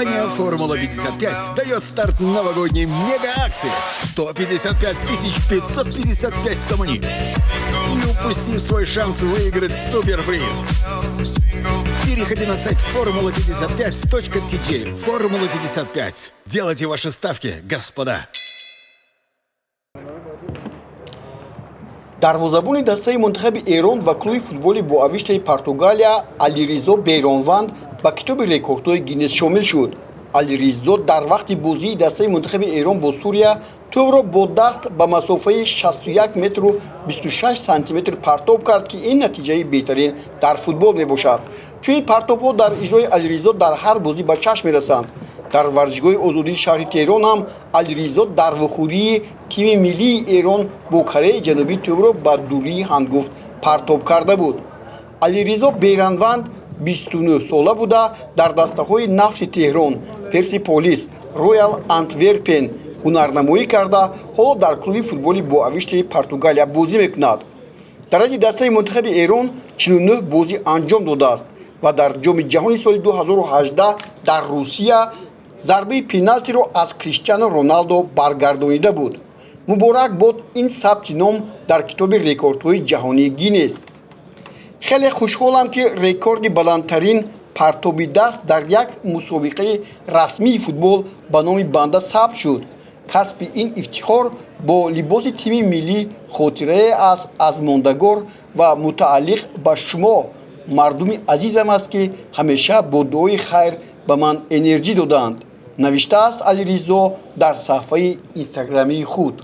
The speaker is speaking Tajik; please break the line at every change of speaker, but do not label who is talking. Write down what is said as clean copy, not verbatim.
Компания «Формула-55» дает старт новогодней мега-акции 155 555 сомони. Не упусти свой шанс выиграть суперприз. Переходи на сайт формула55.tj. «Формула-55». Делайте ваши ставки, господа.
Дарвозабони дастаи мунтахаби Эрон ва клуби футболи Боавиштаи Португалия Алиризо Бейронванд ба китоби рекордҳои Гиннес шомил шуд. Алиризо дар вақти бозии дастаи мунтахаби Эрон бо Сурия тӯбро бо даст ба масофаи 61 метру 26 сантиметр партоб кард, ки ин натиҷаи беҳтарин дар футбол мебошад. Чунин партобҳо дар иҷрои Алиризо дар ҳар бозӣ ба чашм мерасанд. Дар варзишгоҳи Озодии шаҳри Теҳрон ҳам Алиризо дар вухӯрии тими миллии Эрон бо Кореяи Ҷанубӣ тӯбро ба дурии ҳангуфт партоб карда буд. Алиризо Беранванд 29 сола буда, дар дастаҳои Нафти Теҳрон, Персиполис, Роял Антверпен ҳунарнамоӣ карда, ҳоло дар клуби футболи Боавиштаи Португалия бозӣ мекунад. Дар ҳайати дастаи мунтахаби Эрон 49 бозӣ анҷом додааст ва дар Ҷоми ҷаҳони соли 2018 дар Русия зарбаи пеналтиро аз Криштиано Роналдо баргардонида буд. Муборак бод ин сабти ном дар китоби рекордҳои ҷаҳонии Гиннес. Хеле хушҳолам, ки рекорди баландтарин партоби даст дар як мусобиқаи расмии футбол ба номи банда сабт шуд. Касби ин ифтихор бо либоси тими миллӣ хотирае аст аз мондагор ва мутааллиқ ба шумо, мардуми азизам аст, ки ҳамеша бо дуои хайр ба ман энерҷӣ додаанд, навиштааст Алиризо дар саҳфаи инстаграмии худ.